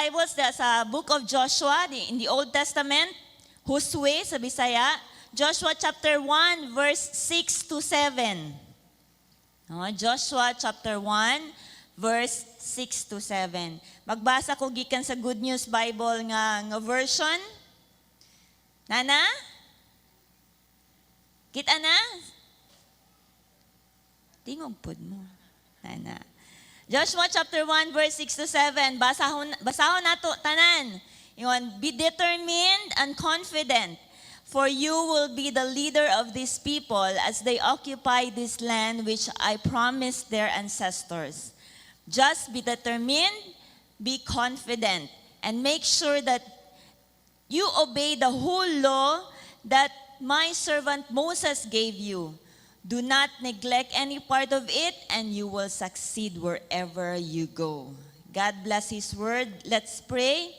Bibles sa Book of Joshua in the Old Testament, Josue sa Bisaya, Joshua chapter 1 verse 6 to 7. No, Joshua chapter 1 verse 6 to 7. Magbasa ko gikan sa Good News Bible nga version. Nana? Kita na? Tingog pod mo. Nana. Joshua chapter 1 verse 6 to 7. Basahon nato tanan. Ingon, "Be determined and confident, for you will be the leader of these people as they occupy this land which I promised their ancestors. Just be determined, be confident, and make sure that you obey the whole law that my servant Moses gave you. Do not neglect any part of it, and you will succeed wherever you go." God bless His word. Let's pray.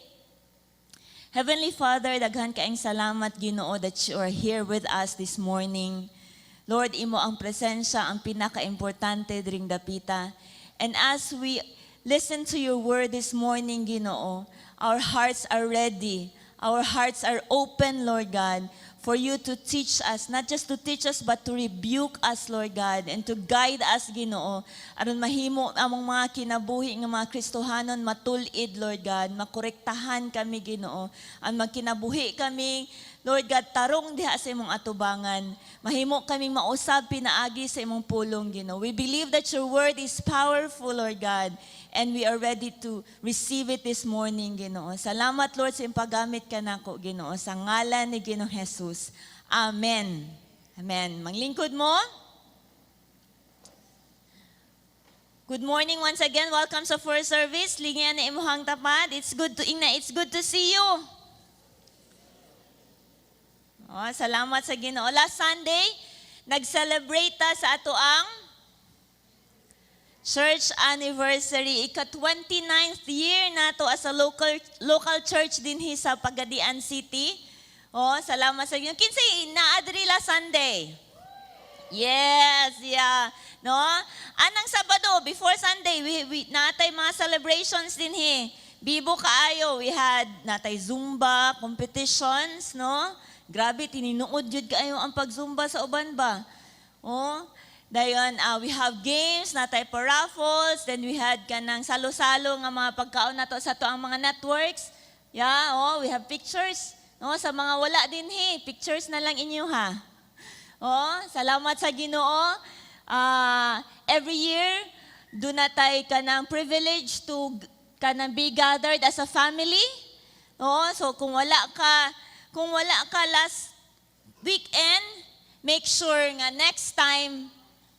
Heavenly Father, daghan kaayong salamat, Ginoo, that you are here with us this morning. Lord, imo ang presensya ang pinaka-importante diring dapita. And as we listen to your word this morning, Ginoo, our hearts are ready. Our hearts are open, Lord God, for you to teach us, not just to teach us, but to rebuke us, Lord God, and to guide us, Ginoo, aron mahimo among mga kinabuhi nga mga Kristohanon matul-id, Lord God, makorektahan kami, Ginoo, ang magkinabuhi kami, Lord God, tarong diha sa imong atubangan. Mahimo kaming mausab pinaagi sa imong pulong, Ginoo. We believe that your word is powerful, Lord God, and we are ready to receive it this morning, Ginoo. Salamat, Lord, sa imong paggamit kanako, Ginoo. Sa ngalan ni Ginoong Jesus. Amen. Amen. Manglingkod mo. Good morning once again. Welcome sa first service. Lingyan na imuhang tapad. It's good to ingna. It's good to see you. Oh, salamat sa Ginoo. Last Sunday, nag-celebrate ta sa ato ang church anniversary. Ika 29th year nato as a local church dinhi sa Pagadian City. Oh, salamat sa Ginoo. Kinsay naa diri last Sunday? Yes, yeah. No? Anang Sabado, before Sunday, we natay mga celebrations dinhi. Bibo kaayo, we had natay Zumba competitions, no? Grabe, tininuod jud kaayo ang pag-Zumba sa uban ba? Oh, dayon we have games, natay pa-raffles, then we had kanang salo-salo nga mga pagkaon nato sa ato ang mga networks. Yeah, oh, we have pictures. No, sa mga wala dinhi, pictures na lang inyo ha. Oh, salamat sa Ginoo. Every year, duna tay kanang privilege to kanang be gathered as a family. Oh, so kung wala ka last weekend, make sure nga next time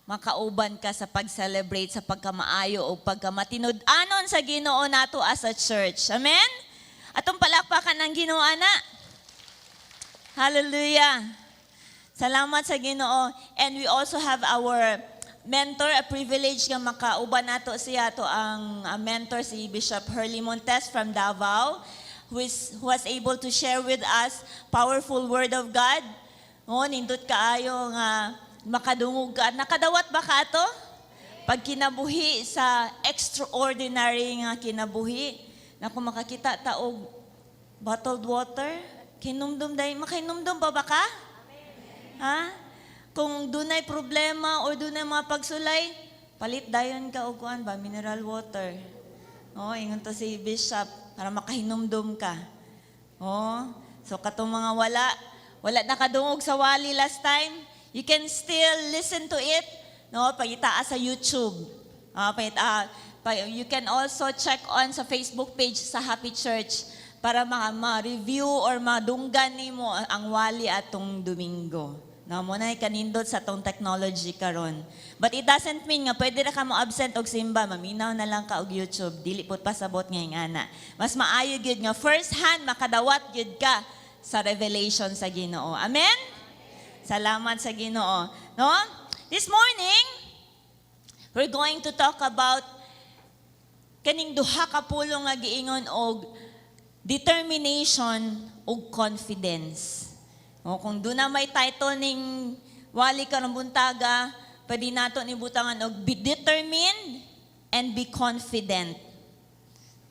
makauban ka sa pag-celebrate sa pagkamaayo o pagkamatinud-anon sa Ginoo nato as a church. Amen? Atong palakpakan ang Ginoo ana. Hallelujah. Salamat sa Ginoo. And we also have our mentor, a privilege nga makauban nato siya to ang mentor, si Bishop Hurley Montes from Davao, who was able to share with us powerful word of God. Oh, nindot kaayo nga makadungog ka. Nakadawat ba ka ato? Pag kinabuhi sa extraordinary nga kinabuhi, na kung makakita ta og bottled water, kinumdum dahil, makahinumdum ba ba ka? Ha? Kung dunay problema or dunay mga pagsulay, palit dayon ka og kuan ba, mineral water. Oh, ingon to si Bishop para makahinumdum ka. Oh, so katong mga wala nakadungog sa wali last time, you can still listen to it, no, pangita sa YouTube. You can also check on sa Facebook page sa Happy Church para ma-review or madunggan nimo ang wali atong Domingo. No, mao na kanindot sa atong technology karon. But it doesn't mean nga pwede ra ka mo absent og simba, maminaw na lang ka og YouTube, dili pud pasabot nga ingana. Mas maayo gyud nga first hand makadawat gyud ka sa revelation sa Ginoo. Amen? Salamat sa Ginoo. No? This morning, we're going to talk about kaning duha ka pulong nga giingon og determination ug confidence. O, kung duna may title ning wali karong buntaga, pwede nato ni butangan og be determined and be confident.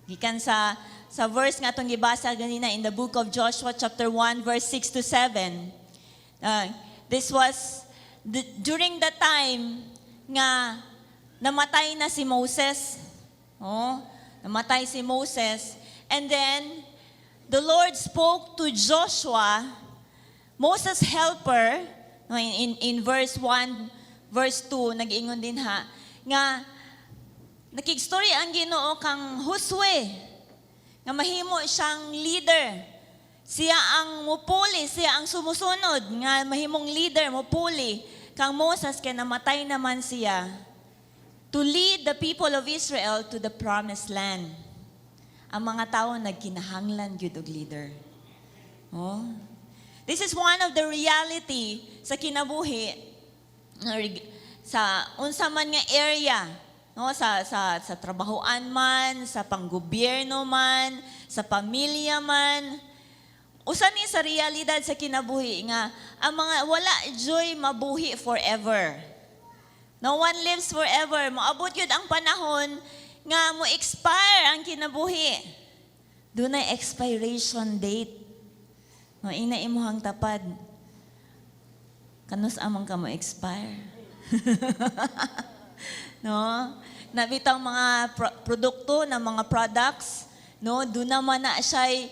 Gikan sa sa verse nga atong gibasa ganina in the book of Joshua chapter 1 verse 6 to 7. This was during the time nga namatay na si Moses. Oh, namatay si Moses. And then the Lord spoke to Joshua, Moses' helper, no, in verse 1, verse 2, nag-ingon din ha, nga nakigstorya ang Ginoo kang Josue, nga mahimo siyang leader. Siya ang mupuli, siya ang sumusunod, nga mahimong leader, mupuli kang Moses kay namatay naman siya to lead the people of Israel to the promised land. Ang mga tao nagkinahanglan gyud og leader. Oh. This is one of the reality sa kinabuhi sa unsa man nga area, no, sa trabahoan man, sa panggobyerno man, sa pamilya man. Usa ni sa realidad sa kinabuhi nga ang mga wala juy mabuhi forever. No one lives forever. Moabot yun ang panahon nga mo expire ang kinabuhi. Dunay expiration date. No, ina imuhang tapad. Kanus-a man ka mo expire? No? Nabitang mga produkto ng mga products, no? Duna man na siya,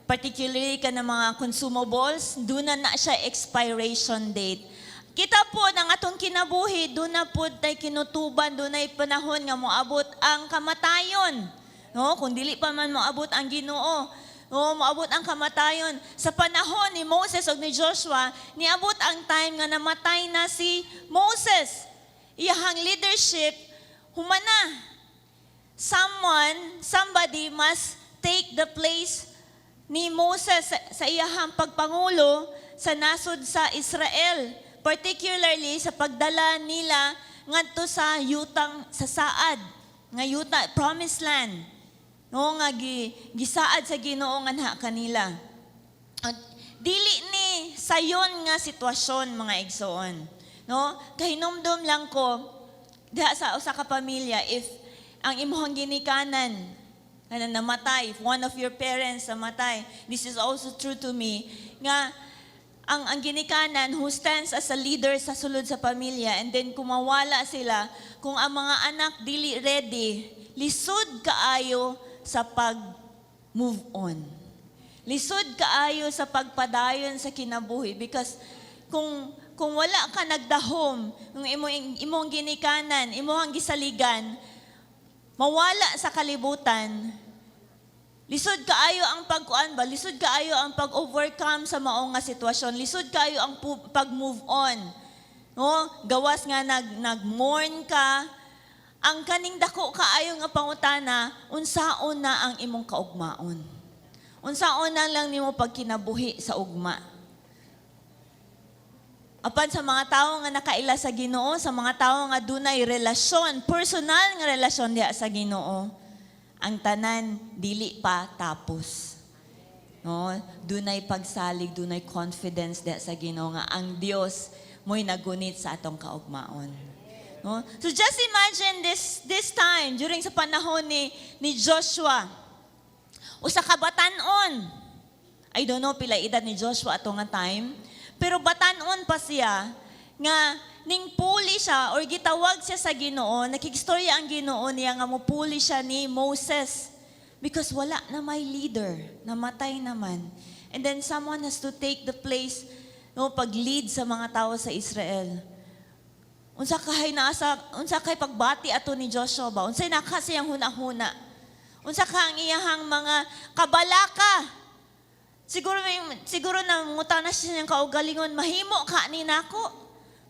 particularly ka ng mga consumables, duna na siya expiration date. Kita pod ang atong kinabuhi, duna pod tay kinutuban, dunay panahon nga moabot ang kamatayon. No, kung dili pa man moabot ang Ginoo, no, moabot ang kamatayon. Sa panahon ni Moses ug ni Joshua, niabot ang time nga namatay na si Moses. Iyahang leadership humana. Someone, somebody must take the place ni Moses sa iyahang pagpangulo sa nasod sa Israel, particularly sa pagdala nila ngadto sa yutang sa saad, nga yuta, promised land. No, nga gisaad sa Ginoo nganha kanila. At dili ni sayon nga sitwasyon, mga igsoon. No? Kahinumdum lang ko diha sa usa ka pamilya, if ang imong ginikanan kana namatay, if one of your parents namatay, this is also true to me, nga ang ginikanan who stands as a leader sa sulod sa pamilya, and then kung mawala sila, kung ang mga anak dili ready, lisod kaayo sa pag move on. Lisod kaayo sa pagpadayon sa kinabuhi because kung wala ka nagdahom, ng imong imong ginikanan, imong gisaligan, mawala sa kalibutan, lisod kaayo ang pagkuan ba, lisod kaayo ang pag-overcome sa mao nga sitwasyon, lisod kaayo ang pag-move on. No? Gawas nga nag-mourn ka, ang kaning dako kaayo nga pangutana, unsaon na ang imong kaugmaon? Unsaon na lang nimo pagkinabuhi sa ugma? Apan sa mga tao nga nakaila sa Ginoo, sa mga tao nga dunay relasyon, personal nga relasyon diha sa Ginoo, ang tanan dili pa tapos. No, dunay pagsalig, dunay confidence diha sa Ginoo nga ang Dios mo'y nagunit sa atong kaugmaon. No? So just imagine this this time during sa panahon ni Joshua. Usa ka batan-on. I don't know pila edad ni Joshua ato nga time, pero batan-on pa siya nga ning puli siya or gitawag siya sa Ginoo, nakigstorya ang Ginoo niya nga mupuli siya ni Moses because wala na may leader, namatay naman. And then someone has to take the place, no, pag-lead sa mga tao sa Israel. Unsa kay naasa, unsa kay pagbati ato ni Joshua ba? Unsay naka siyang hunahuna? Unsa ka ang iyahang mga kabalaka? Siguro nangutana siya niyang kaugalingon, "Mahimo ka ni nako?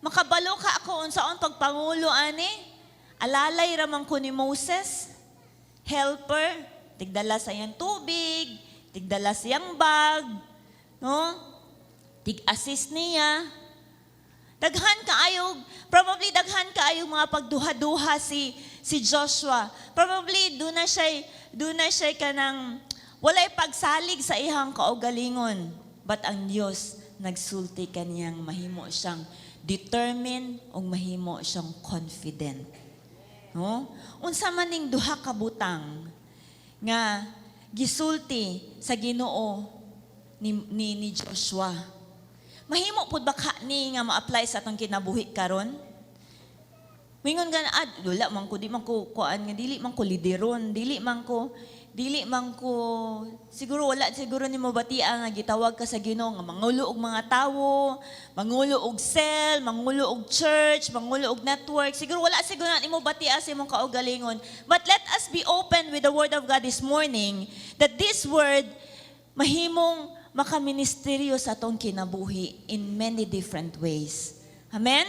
Makabalo ka ako unsaon pagpangulo ani? Alalay ra man ko ni Moses. Helper, tigdala sa iyang tubig, tigdala sa iyang bag, no? Tig-assist niya." Daghan kaayo, probably daghan kaayo mga pagduha-duha si Joshua. Probably duna siya kanang walay pagsalig sa iyang kaugalingon. But ang Dios nagsulti kaniyang mahimo siyang determined o mahimo siyang confident. No? Unsa man ning duha ka butang nga Gisulti sa Ginoo ni Joshua. Mahimo pud ba ka ni nga ma-apply sa atong kinabuhi karon? Mingon ka na, ah, wala man ko, di man ko, kuan nga, dili man ko lideron, dili man ko, siguro wala siguro nimo batia nga gitawag ka sa Ginoo nga mangulo og mga tawo, mangulo og cell, mangulo og church, mangulo og network. Siguro wala siguro na nimo batia sa imong kaugalingon. But let us be open with the word of God this morning, that this word mahimong makaministeryo sa atong kinabuhi in many different ways. Amen?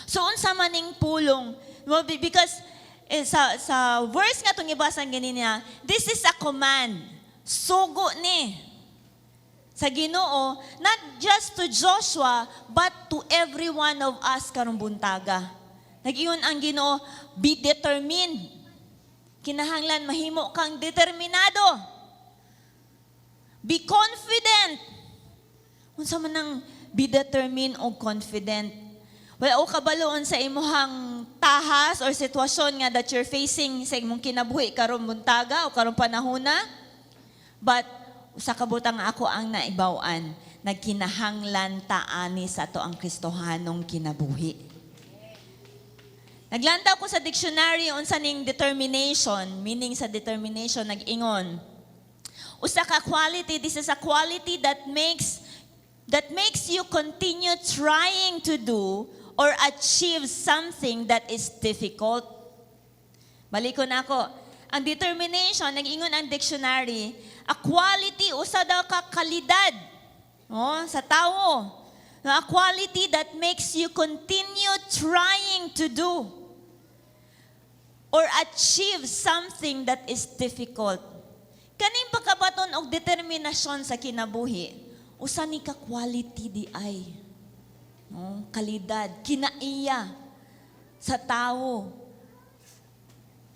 So unsa man ning pulong? Well, because eh, sa verse nga itong ibasan ganina, this is a command. Sugo ni sa Ginoo, not just to Joshua, but to every one of us karong buntaga. Nag-ingon ang Ginoo, "Be determined." Kinahanglan mahimo kang determinado. Be confident. Unsa man ang be determined o confident? Wala ko kabalo unsa imuhang tahas or sitwasyon nga that you're facing sa imong kinabuhi karong buntaga o karong panahona. But usa ka butang ako ang naibaw-an, nagkinahanglan ta ani sa atoang Kristohanong kinabuhi. Naglantaw ko sa dictionary unsa ning determination, meaning sa determination. Nag-ingon, usa ka quality, this is a quality that makes you continue trying to do or achieve something that is difficult. Balikon ako. Ang determination, nag-ingon ang dictionary, a quality, usa daw ka kalidad, oh, sa tao. A quality that makes you continue trying to do or achieve something that is difficult. Kaning pagkabaton og determinasyon sa kinabuhi, usa ni ka quality di ay. No, kalidad, kinaiya sa tao.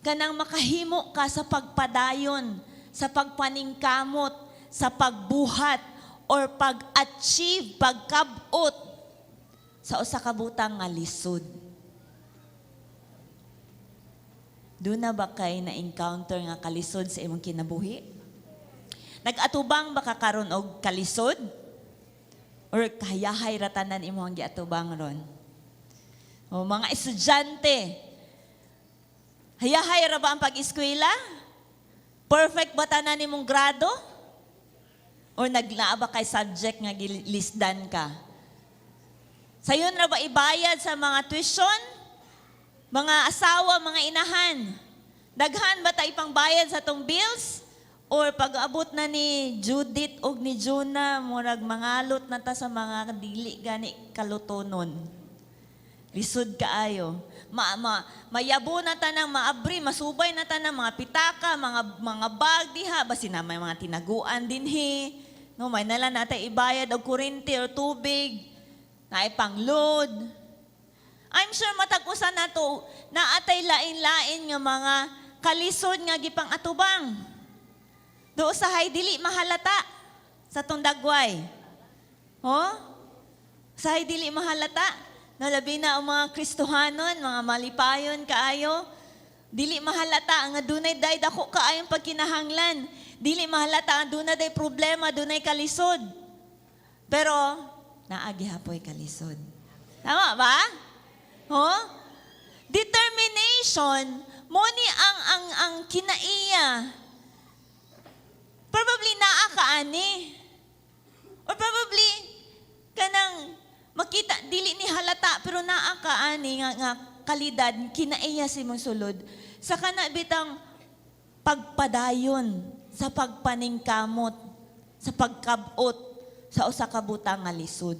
Kanang makahimo ka sa pagpadayon, sa pagpaningkamot, sa pagbuhat, or pag-achieve, pagkabot sa usa ka butang nga lisod. Duna ba kay na-encounter nga kalisod sa imong kinabuhi? Nag-atubang ba ka karon og kalisod? Or kahayahay ra tanan imong giatubang ron? O mga estudyante, hayahay ra ba ang pag-eskwela? Perfect ba tanan nimong grado? Or naglaa ba kay subject nga gilisdan ka? Sayon ra ba ibayad sa mga tuition? Mga asawa, mga inahan. Daghan ba ta ipang bayad sa tong bills? Or pag-abot na ni Judith og ni Jonah, murag mangalot na ta sa mga dili gani kalutonon? Lisod kaayo. Ma, mayabo na ta ng maabri, masubay na ta ng mga pitaka, mga bag diha, basi na may mga tinaguan dinhi. No, may nala na ta ibayad og kuryente or tubig, naay pang-load. I'm sure matag usa nato naatay lain-lain nga mga kalisod nga gipang atubang. Do usahay dili mahalata sa tong dagway. Ho? Usahay dili mahalata. No, labi na ang mga Kristohanon, mga malipayon kaayo. Dili mahalata nga dunay day dako kaayong pagkinahanglan. Dili mahalata nga dunay day problema, dunay kalisod. Pero naa gihapoy kalisod. Tama ba? Ho? Determination mo ni ang kinaiya. Probably naa ka ani. Or probably kanang makita dili ni halata pero naa ka ani nga kalidad, kinaiya sa imong sulod sa kana bitang pagpadayon sa pagpaningkamot, sa pagkabot sa usa ka butang nga lisod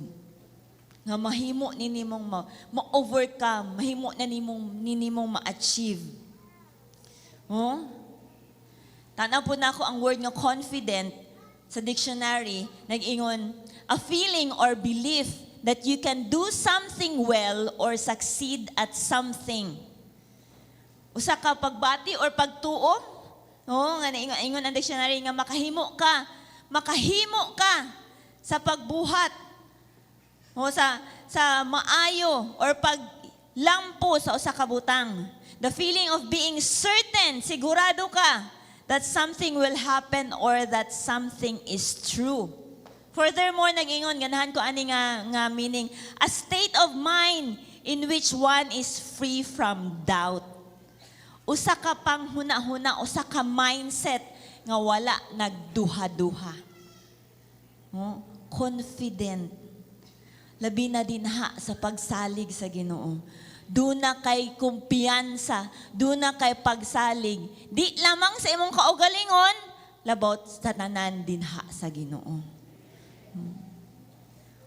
nga mahimo ni nimong ma-overcome, mahimo na nimong ma-achieve. Oh? Tanaw po na ako ang word nga confident sa dictionary, nag-ingon, a feeling or belief that you can do something well or succeed at something. Usa ka pagbati or pagtuo, no, nga naingon ingon ang dictionary nga makahimo ka sa pagbuhat o sa maayo or paglampo sa usa ka butang. The feeling of being certain, sigurado ka that something will happen or that something is true. Furthermore, nag-ingon, ganahan ko ani nga meaning, a state of mind in which one is free from doubt. Usa ka panghuna-huna, usa ka mindset nga wala nagduha-duha. Oh, confident. Labi na dinha sa pagsalig sa Ginoo. Duna kay kumpiyansa, duna kay pagsalig. Di lamang sa imong kaugalingon, labaw sa tanan dinha sa Ginoo.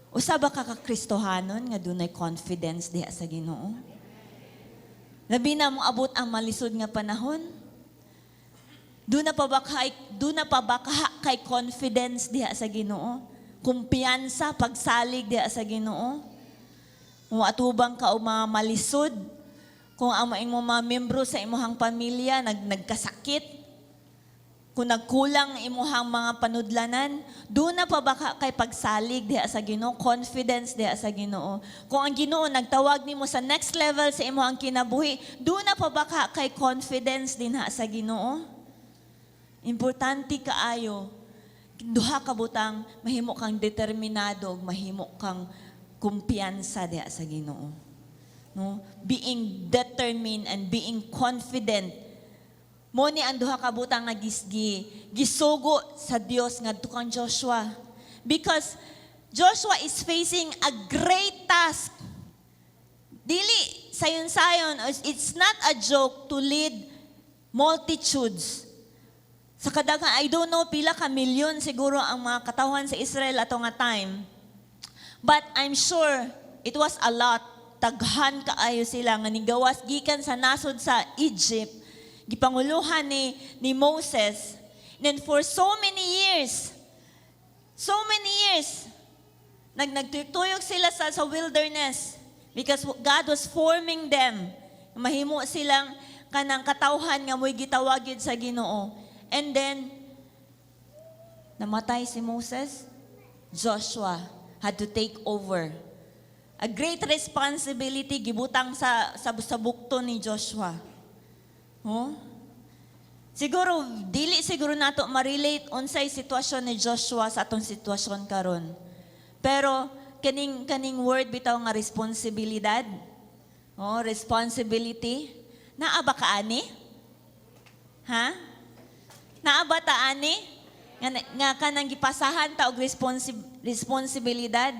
Usa ba ka ka Kristohanon nga dunay confidence diha sa Ginoo? Labi na moabot ang malisod nga panahon. Duna pa ba kay confidence diha sa Ginoo? Kumpiyansa, pagsalig diha sa Ginoo? Kung atubang ka o mga malisod, kung ang imong mga membro sa imong pamilya nagkasakit, kung nagkulang imuhang mga panudlanan, duna pa ba ka kay pagsalig diha sa Ginoo, confidence diha sa Ginoo? Kung ang Ginoo nagtawag nimo sa next level sa imong kinabuhi, duna pa ba ka kay confidence dinha sa Ginoo? Importante kaayo duha ka butang: mahimo kang determinado ug mahimo kang kumpiyansa diha sa Ginoo. No? Being determined and being confident. Mao ni ang duha ka butang nga gisugo sa Dios ngadto kang Joshua. Because Joshua is facing a great task. Dili sayon-sayon, it's not a joke to lead multitudes. Sa kadaghan, I don't know pila ka milyon siguro ang mga katawhan sa Israel ato nga time. But I'm sure it was a lot. Daghan kaayo sila nga nigawas gikan sa nasod sa Egypt, gipanguluhan ni Moses. And then for so many years, nagtuyok sila sa wilderness because God was forming them. Mahimo silang kanang katawhan nga mo'y gitawag gyud sa Ginoo. And then, namatay si Moses, Joshua had to take over. A great responsibility gibutang sa bukto ni Joshua. Oh? Siguro dili siguro nato ma-relate unsay sitwasyon ni Joshua sa atong sitwasyon karon. Pero kaning word bitaw nga responsibilidad. Oh, responsibility. Naa ba ka ani? Ha? Naa ba ta ani? Nga kanang gipasahan ta og responsibilidad.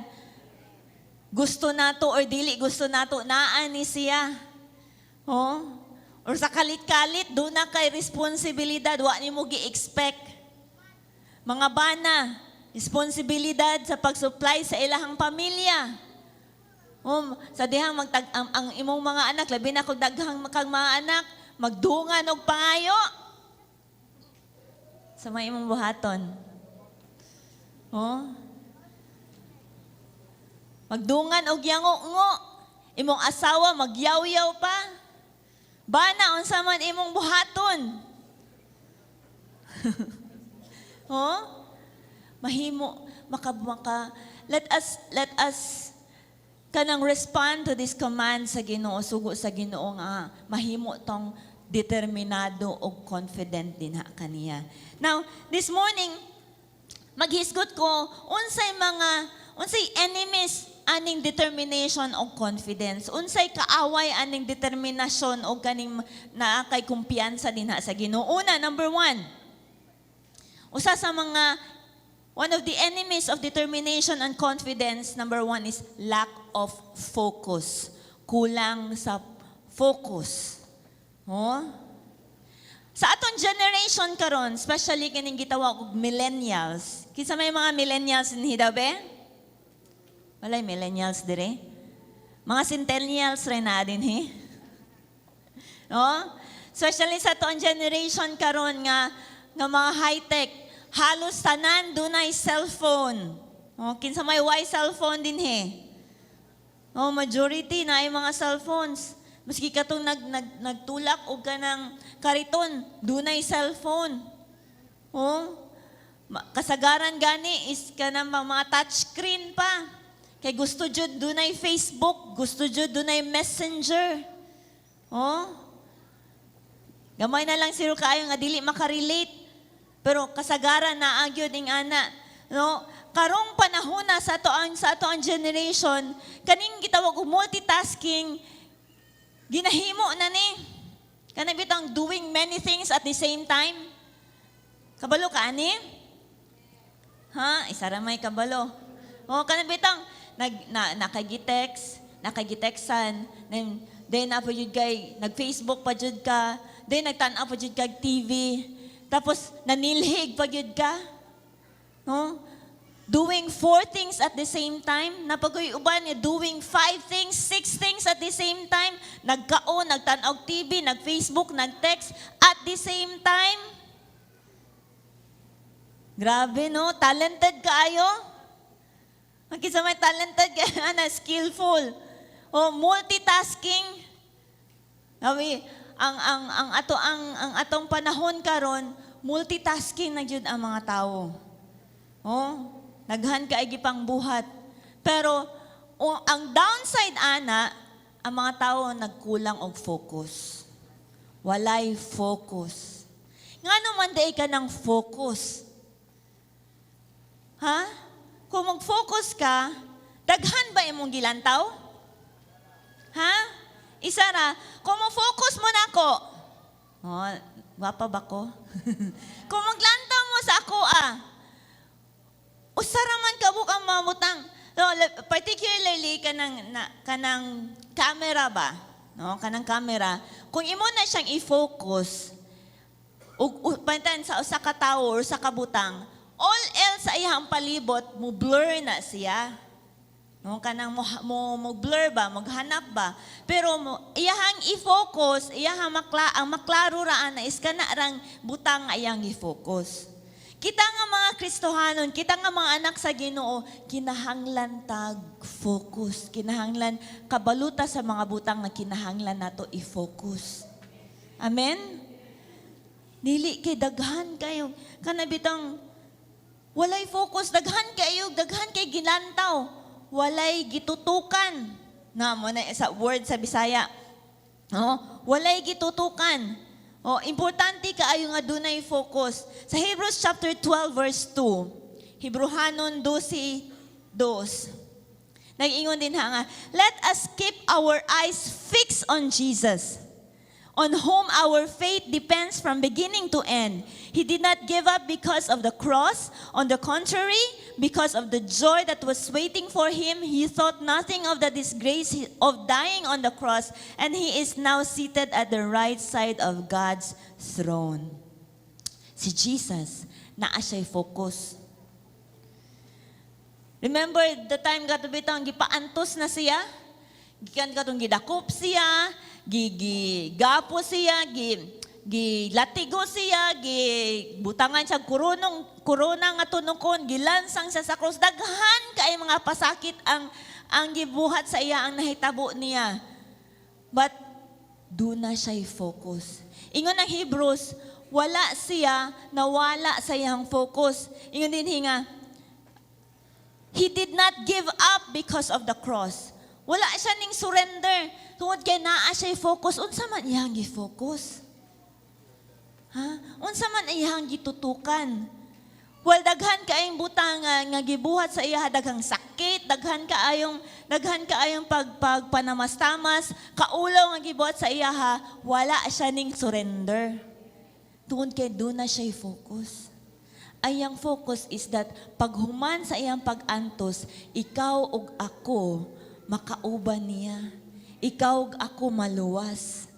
Gusto nato or dili gusto nato, naa ni siya. Oh? Or sa kalit-kalit, duna kay responsibilidad, wa nimo gi-expect. Mga bana, responsibilidad sa pag-supply sa ilahang pamilya. Sa dihang ang imong mga anak, labi na kung daghang kang mga anak, magdungan og pangayo. Sa mga imong buhaton. Oh. Magdungan og yango-ngo. Imong asawa magyawyaw pa. Bana, unsa man imong buhaton? Oh? Mahimo maka let us kanang respond to this command sa Ginoo, sugo sa Ginoo nga mahimo tong determinado og confident dinha kaniya. Now, this morning maghisgot ko unsay mga unsay enemies aning determination o confidence, unsay kaaway aning determinasyon o kaning naa kay kumpiyansa dinha sa Ginoo. Una, number one, usa sa mga one of the enemies of determination and confidence, number one, is lack of focus. Kulang sa focus. Oh? Sa atong generation karon, especially kining gitawag og millennials. Kinsa may mga millennials dinhi daw be? Walay millennials dire? Mga centennials rin na dinhi. No? Especially sa atong generation karon nga mga high-tech, halos tanan dunay cellphone. Oh, kinsa may way cellphone dinhi? Oh, majority naay mga cellphones. Maski katong nagtulak og kanang kariton, dunay cellphone. Oh, kasagaran gani is kanang mga touchscreen pa. Kay gusto jud dunay Facebook, gusto jud dunay Messenger. Oh. Gamay na lang siguro kaayo nga dili makarelate. Pero kasagaran naa gyud ing ana. No? Karong panahon na sa ato ang generation, kaning gitawag og multitasking, ginahimo na ni. Kana bitang doing many things at the same time. Kabalo ka ani? Ha? Isa ra may kabalo. O kana bitang nag na, nakagi-text, nakagi-textan, then naa pa jud kay nag-Facebook pa jud ka, then nagtan-aw pa jud kag TV, tapos nanilhig pa jud ka. No? Doing four things at the same time. Naa pa goy uban nga doing five things, six things at the same time. Nagkaon, nagtan-aw TV, nag-Facebook, nag-text at the same time. Grabe, no? Talented kaayo. Ang kinsa may talented ka, ana, skillful. Oh, multitasking. Sabi, ang atong panahon karon, multitasking na jud ang mga tao. Oh, daghan kay gipang buhat. Pero oh, ang downside ana, ang mga tao nagkulang og focus. Walay focus. Ngano man diay ka ng focus? Ha? Kung mag-focus ka, daghan ba imong gilantaw? Ha? Isa ra, kung mo-focus mo nako, oh, gwapa ba ko? Kung maglantaw mo sa ako ah, usa ra man kabuk ang mamutang. No, particularly kanang camera ba? No, kanang camera. Kung imo na siyang i-focus, ug pantan sa usa ka tawo or sa kabutang, all else sa iyang palibot mo blur na siya. No, kanang mo blur ba, maghanap ba. Pero mo iyahang i-focus, iyahang ang maklaro ra ana is kana rang butang nga iyang i-focus. Kita nga mga Kristohanon, kita nga mga anak sa Ginoo, kinahanglan tag focus, kinahanglan kabaluta sa mga butang nga kinahanglan nato i-focus. Amen? Dili kay daghan kayo. Kana bitang walay focus, daghan kayo, daghan kay gilantaw. Walay gitutukan. Na mo na sa word sa Bisaya. No? Walay gitutukan. Oh, importante kaayo nga dunay focus. Sa Hebrews chapter 12 verse 2. Hebrehanon 12:2. Nag-ingon din ha nga, "Let us keep our eyes fixed on Jesus, on whom our faith depends from beginning to end. He did not give up because of the cross. On the contrary, because of the joy that was waiting for him, he thought nothing of the disgrace of dying on the cross, and he is now seated at the right side of God's throne." Si Jesus, naa siya'y focus. Remember the time kato bitang gipaantos na siya? Gikan katong gidakop siya, gi gapo siya, gi latigo siya, gi butangan siya korona nga tunokon, gilansang siya sa cross. Daghan kay mga pasakit ang gibuhat sa iya, ang nahitabo niya. But duna siya focus. Ingon ang Hebrews, wala siya nawala sa iyang focus. Ingon din nga, he did not give up because of the cross. Wala siya ning surrender. Tungod kay naa siya focus. Unsa man iyang gi-focus? Ha? Unsa man iyang gitutukan? Well, daghan kaayong butang nga gibuhat sa iya, daghang sakit, daghan kaayong pagpanamastamas, kaulaw nga gibuhat sa iya ha, wala siya ning surrender. Tungod kay duna siya focus. Ayang focus is that paghuman sa iyang pag-antos, ikaw ug ako makauban niya. Ikaw ug ako maluwas.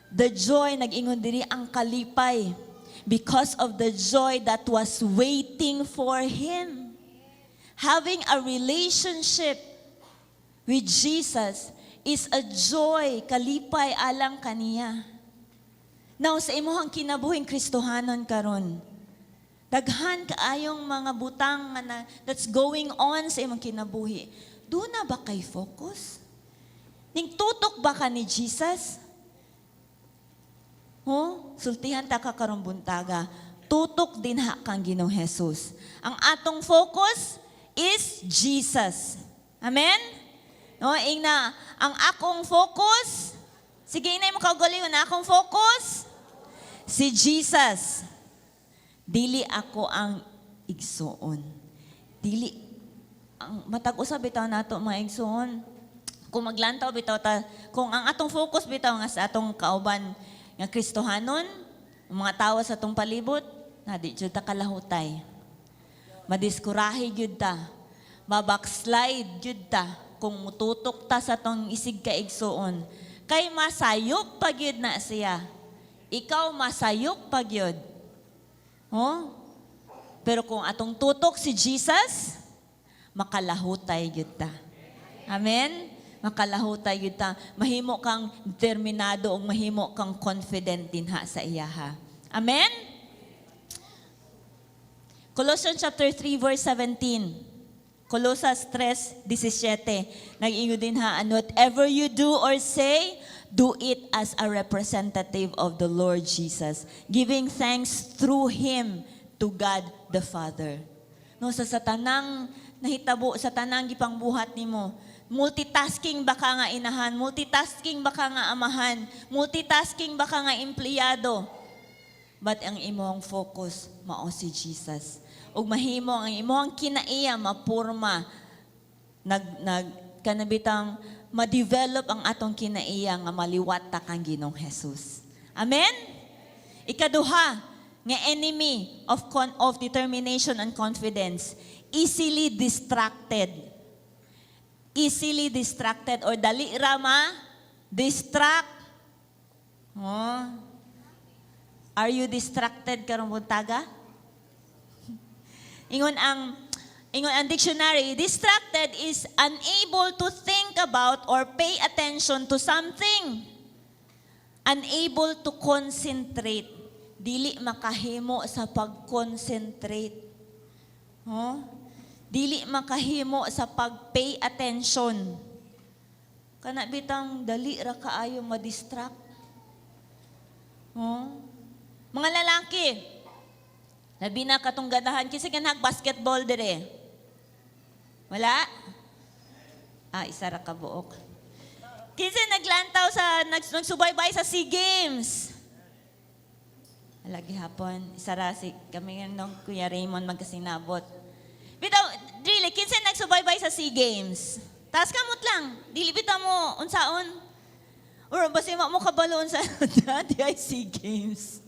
The joy, nag-ingon diri ang kalipay. Because of the joy that was waiting for him. Having a relationship with Jesus is a joy, kalipay alang kaniya. Now, sa imuhang kinabuhing Kristohanon karon, daghan kaayong mga butang nga na, that's going on sa imong kinabuhi. Duna ba kay focus? Ning tutok ba ka ni Jesus? Ho? Sultihan ta ka karong buntaga. Tutok din ha kang Ginoong Jesus. Ang atong focus is Jesus. Amen? No, ingna, ang akong focus, sige, inay mo kaugalingon, akong focus Si Jesus. Dili ako ang igsuon. Dili ang matag usa bitaw nato, mga igsuon. Kung maglantaw bitaw ta, kung ang atong focus bitaw nga sa atong kauban nga Kristohanon, ang mga tawo sa atong palibot, na di jud ta kalahutay. Madiskurahe gyud ta. Mabackslide gyud ta kung mututok ta sa atong isig ka igsuon. Kay masayop pa gyud na siya. Ikaw, masayop pa gyud. Oh? Pero kung atong tutok si Jesus, makalahutay gyud ta. Amen? Makalahutay gyud ta. Mahimo kang determinado ug mahimo kang confident dinha sa iyaha. Amen? Colossians chapter 3 verse 17. Colosas 3:17. Nag-ingon dinha, "And whatever you do or say, do it as a representative of the Lord Jesus, giving thanks through Him to God the Father." No, sa tanang nahitabo, sa tanang gipangbuhat nimo, multitasking ba ka nga inahan, multitasking ba ka nga amahan, multitasking ba ka nga empleyado, but ang imong focus mao si Jesus. Ug mahimo ang imong kinaiya mapurma, nag nag kanabitang ma-develop ang atong kinaiya nga maliwat ta kang Ginoong Jesus. Amen? Ikaduha nga enemy of determination and confidence, easily distracted. Easily distracted or dali ra ma distract. Oh. Are you distracted karong buntaga? Ingon ang dictionary, distracted is unable to think about or pay attention to something. Unable to concentrate. Dili makahimo sa pag-concentrate. Huh? Dili makahimo sa pag-pay attention. Kana bitang dali ra kaayo ma-distract. Huh? Mga lalaki, labi na katong ganahan, kinsa ganahag basketball dire? Wala? Ah, isa ra ka buok. Kinsa naglantaw sa, nagsubaybay sa SEA Games? Lagi hapon, isa ra si, kami nga nung Kuya Raymond magkasinabot. Bitaw, really, kinsa nagsubaybay sa SEA Games? Taas kamot lang. Dili bitaw mo, unsaon? Or basta mo kabalo unsa di ay SEA Games.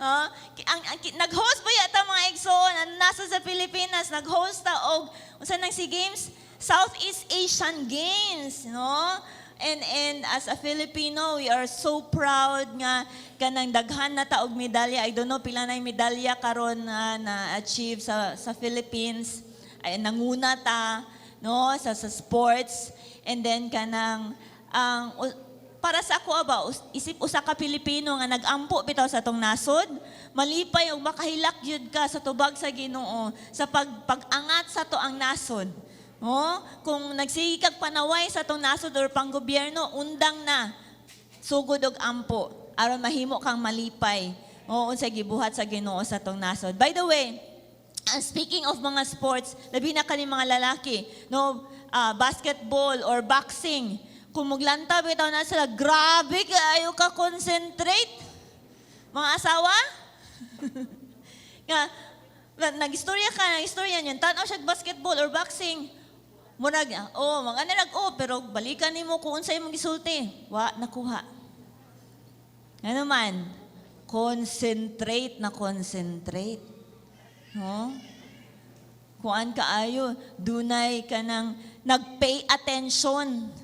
Ah, nag-host ba yata, mga igsoon, ang nasa sa Pilipinas, nag-host ta og unsa nang SEA Games? Southeast Asian Games, no? And as a Filipino, we are so proud nga kanang daghan na ta og medalya. I don't know pila na yung medalya karon na na-achieve sa Philippines. Ay, nanguna ta, no, sa sports, and then kanang ang para sa ako ba, isip usa ka Pilipino nga nag-ampo bitaw sa atong nasod, malipay ug makahilak gyud ka sa tubag sa Ginoo sa pag-angat sa atoang nasod. Oh, kung nagsige kag panaway sa atong nasod or panggobyerno, undang na sugod og ampo aron mahimo kang malipay. Oo, unsa gibuhat sa Ginoo sa atong nasod. By the way, and speaking of mga sports, labi na kani mga lalaki, no, basketball or boxing, kung muglanta bitaw na sila, grabe kaayo ka concentrate. Mga asawa? Nga, nag-istorya ka, nag-istorya niyan, tanaw siya basketball or boxing. Murag, oh, mga nalag, oh, pero balikan nimo kung unsay imong gisulti. Wa, nakuha. Ano man, concentrate na concentrate. No? Kuan kaayo, dunay ka nang nag-pay attention.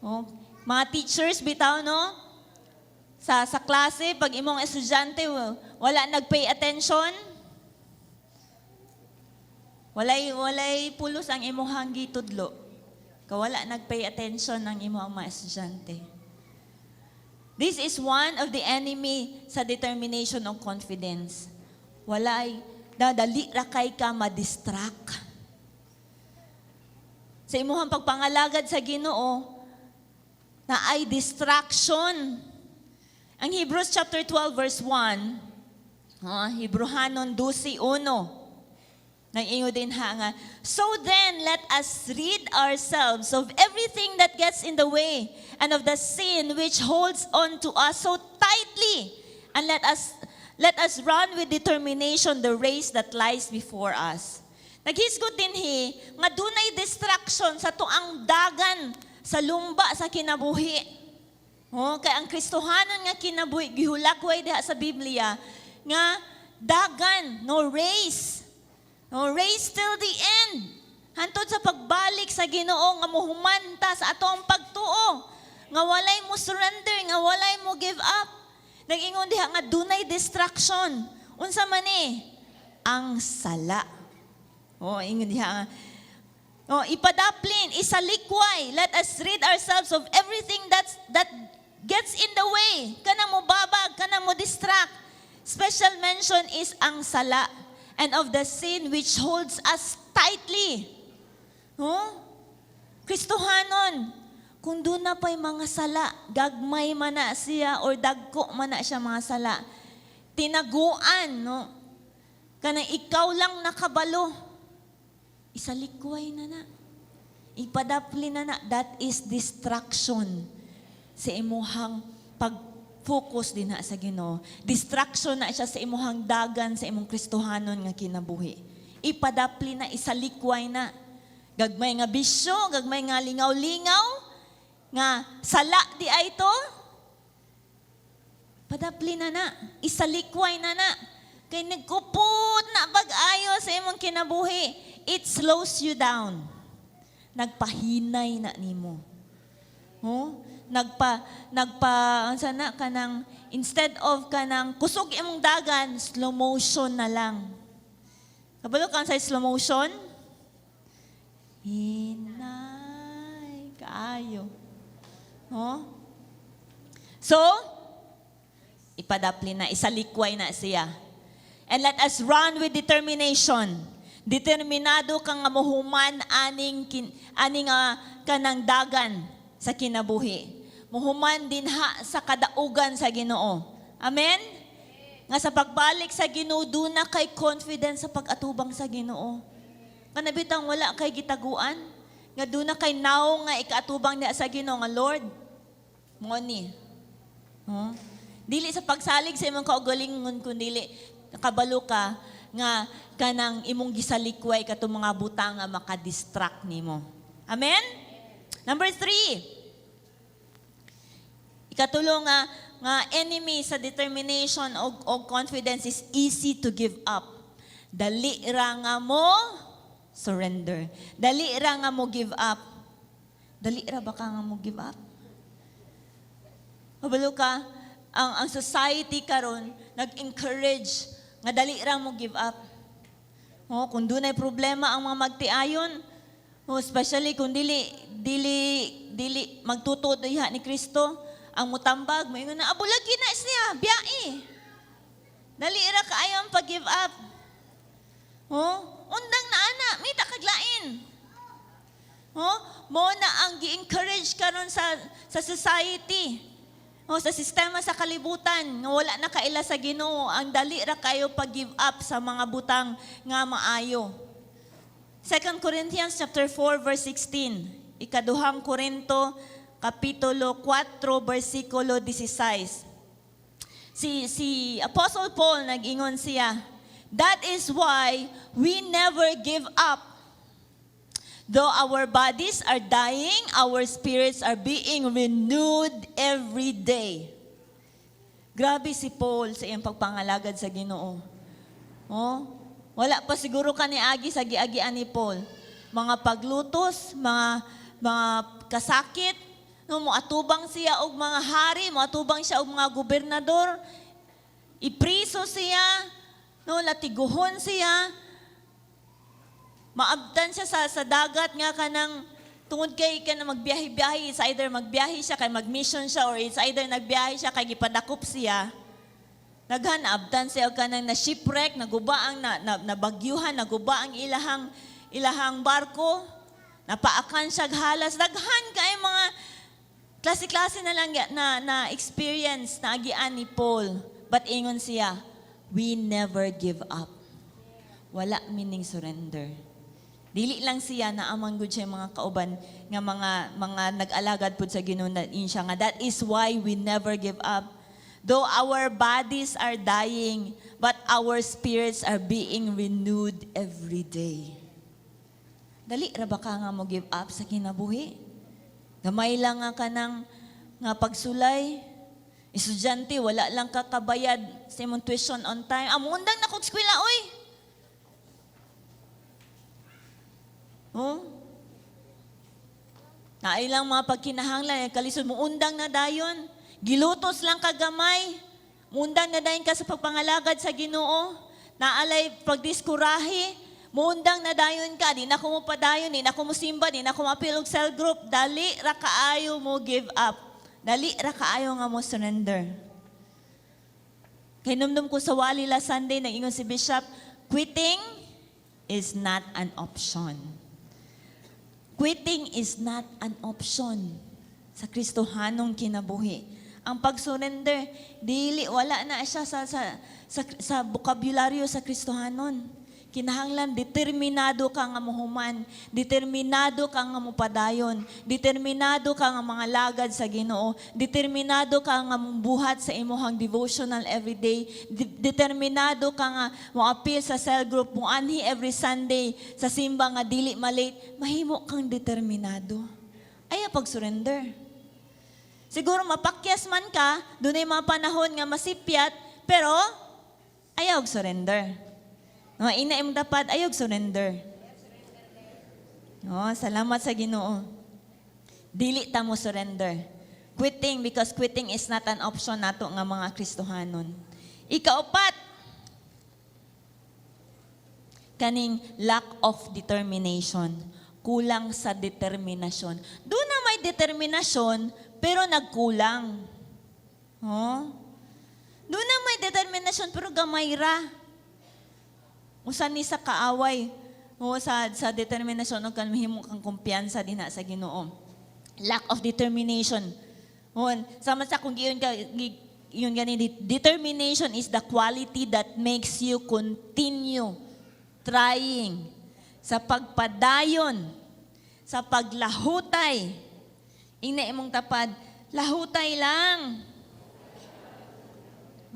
Oh, mga teachers bitaw, no? Sa klase, pag imong estudyante wala nag-pay attention, walay pulos ang imong gitudlo. Ka wala nag-pay attention ang imong mga estudyante. This is one of the enemy sa determination of confidence. Walay, dadali ra kay ka ma-distract. Sa imuhang pagpangalagad sa Ginoo, na ay distraction. Ang Hebrews chapter 12 verse 1, Hebrehanon 12:1, nag-ingon dinha nga, "So then, let us rid ourselves of everything that gets in the way and of the sin which holds on to us so tightly." And let us run with determination the race that lies before us. Naghisgot dinhi nga dunay distraction sa atuang dagan sa lumba sa kinabuhi. Oh, kay ang Kristohanon nga kinabuhi gihulakway diha sa Biblia nga dagan, no, race. No, race till the end. Hantod sa pagbalik sa Ginoo nga muhuman ta sa atoang pagtuo. Nga walay mo surrender, nga walay mo give up. Nag-ingon diha nga dunay distraction. Unsa man ni? Ang sala. Oh, ingon diha nga. Oh, ipadaplin, isalikway. Let us rid ourselves of everything that gets in the way. Kanang mo babag, kanang mo distract. Special mention is ang sala and of the sin which holds us tightly. No? Kristohanon, kung duna pa'y mga sala, gagmay man na siya or dagko man na siya mga sala, tinaguan, no? Kanang ikaw lang nakabalo, isalikway na na. Ipadapli na na. That is distraction sa imuhang pag-focus dinha sa Ginoo. Distraction na siya sa imuhang dagan sa imong Kristohanon nga kinabuhi. Ipadapli na, isalikway na. Gagmay nga bisyo, gagmay nga lingaw-lingaw, nga sala diay to, padapli na na, isalikway na na. Kay nagkupot na pag-ayo sa imong kinabuhi. It slows you down. Nagpahinay na nimo. Oh? Nagpa unsa na kanang instead of kanang kusog imong dagan, slow motion na lang. Kabalo ka sa slow motion? Hinay kaayo. Oh? So, ipadapli na, isalikway na siya. And let us run with determination. Determinado kang nga muhuman aning kanang dagan sa kinabuhi. Muhuman dinha sa kadaugan sa Ginoo. Amen? Nga sa pagbalik sa Ginoo, duna kay confidence sa pag-atubang sa Ginoo. Kana bitang wala kay gitaguan. Nga duna kay naong nga ikaatubang niya sa Ginoo nga, "Lord, mo ni." Huh? Dili sa pagsalig sa imong kaugalingon, kundi nakabalo ka nga kanang imong gisalikway katong mga butang nga makadistract nimo. Amen? Number 3. Ikatulo nga enemy sa determination og confidence is easy to give up. Dali ra nga mo surrender. Dali ra nga mo give up. Dali ra ba ka nga mo give up? Kabalo ka, ang society karon nag-encourage nga dali ra mo give up. Oh, kung dunay problema ang mga magtiayon, oh, especially kung dili magtuto diha ni Kristo, ang mutambag moingon na, "Abulagi na siya, biyae." Dali ra kaayo ang pag-give up. Oh, undang na ana, mita kag lain. Oh, mo na ang gi-encourage karon sa society. O sa sistema sa kalibutan, nga wala na kaila sa Ginoo, ang dali ra kayo pag-give up sa mga butang nga maayo. 2 Corinthians chapter 4 verse 16. Ikaduhang Korinto kapitulo 4 bersikulo 16. Si Apostle Paul, nag-ingon siya, "That is why we never give up. Though our bodies are dying, our spirits are being renewed every day." Grabe si Paul sa iyang pagpangalagad sa Ginoo. Oh, wala pa siguro ka niagi sa giagian ni Paul. Mga paglutos, mga kasakit, no, moatubang siya og mga hari, moatubang siya og mga gobernador, ipriso siya, no, latiguhon siya, maabtan siya sa dagat nga kanang tungod kay kanang magbiyahe-biyahe, it's either magbiyahe siya kay mag-mission siya or it's either nagbiyahe siya kay gipadakop siya. Daghan naabtan siya og kanang na shipwreck, naguba ang na, nabagyuhan, naguba ang ilahang barko, napaakan siya halas. Daghan kay mga klase-klase na lang na experience na agian ni Paul. But ingon siya, "We never give up." Wala meaning surrender. Dili lang siya na amang gud siya mga kauban nga mga nag-alagad pud sa Ginoo na in siya nga, "That is why we never give up. Though our bodies are dying, but our spirits are being renewed every day. Dali ra ba ka nga mo give up sa kinabuhi? Gamay lang nga ka ng nga pagsulay. Estudyante, wala lang ka kabayad sa imong tuition on time. Ah, muundang na kog eskwela, oy! Oh? Naay lang mga pagkinahanglan, kalisod, muundang na dayon. Gilutos lang kagamay. Muundang na dayon ka sa pagpangalagad sa Ginoo. Naalay pagdiskurahe. Muundang na dayon ka, di na ko mo padayon, di na ko mo simba, di na ko mapil og cell group. Dali ra kaayo mo give up. Dali ra kaayo nga mo surrender. Kay numdum ko sa wali last Sunday, nag-ingon si Bishop, quitting is not an option. Quitting is not an option sa Kristohanong kinabuhi. Ang pag-surrender, dili, wala na siya sa bokabularyo sa Kristohanon. Kinahanglan, determinado ka nga mohuman, determinado ka nga mopadayon, determinado ka nga mangalagad sa Ginoo, determinado ka nga buhat sa imuhang devotional everyday, determinado ka nga moapil sa cell group, moanhi every Sunday sa simba nga dili malate, mahimo kang determinado. Ayaw pag-surrender. Siguro mapakyas man ka, dunay mga panahon nga masipyat, pero ayaw surrender. No, ina imong dapat ayaw surrender. No, salamat sa Ginoo. Dili ta mo surrender. Quitting, because quitting is not an option nato nga mga Kristohanon. Ikaupat, kaning lack of determination. Kulang sa determinasyon. Duna may determinasyon, pero nagkulang. Oh? Duna may determinasyon, pero gamay ra. Usa ni sa kaaway o sa determinasyon ug kan mahimo kang kumpiyansa dinha sa Ginoo. Lack of determination. On, sama sa kung giyon ka yun gani, determination is the quality that makes you continue trying, sa pagpadayon, sa paglahutay. Ingna imong tapad, lahutay lang.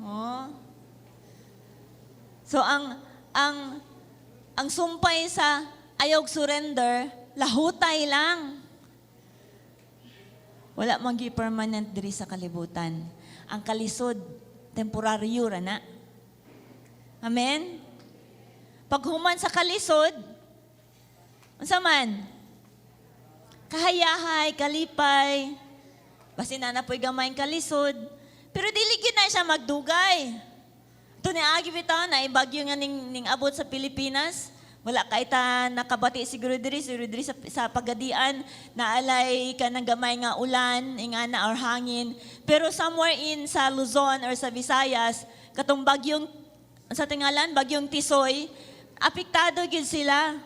Oh. So ang sumpay sa ayaw surrender, lahutay lang. Wala man gyud permanent diri sa kalibutan. Ang kalisod, temporaryo ra na. Amen? Paghuman sa kalisod, unsa man? Kahayahay, kalipay, basin na na po'y gamay kalisod. Pero dili gyud na siya magdugay. Ito ni agi bitaw na bagyo nga ning abot sa Pilipinas. Wala kay ta nakabati siguro diri sa Pagadian na alay ka ng gamay nga ulan, ingana or hangin. Pero somewhere in sa Luzon or sa Visayas, katong bagyong sa tingalan, Bagyong Tisoy, apektado gyud sila.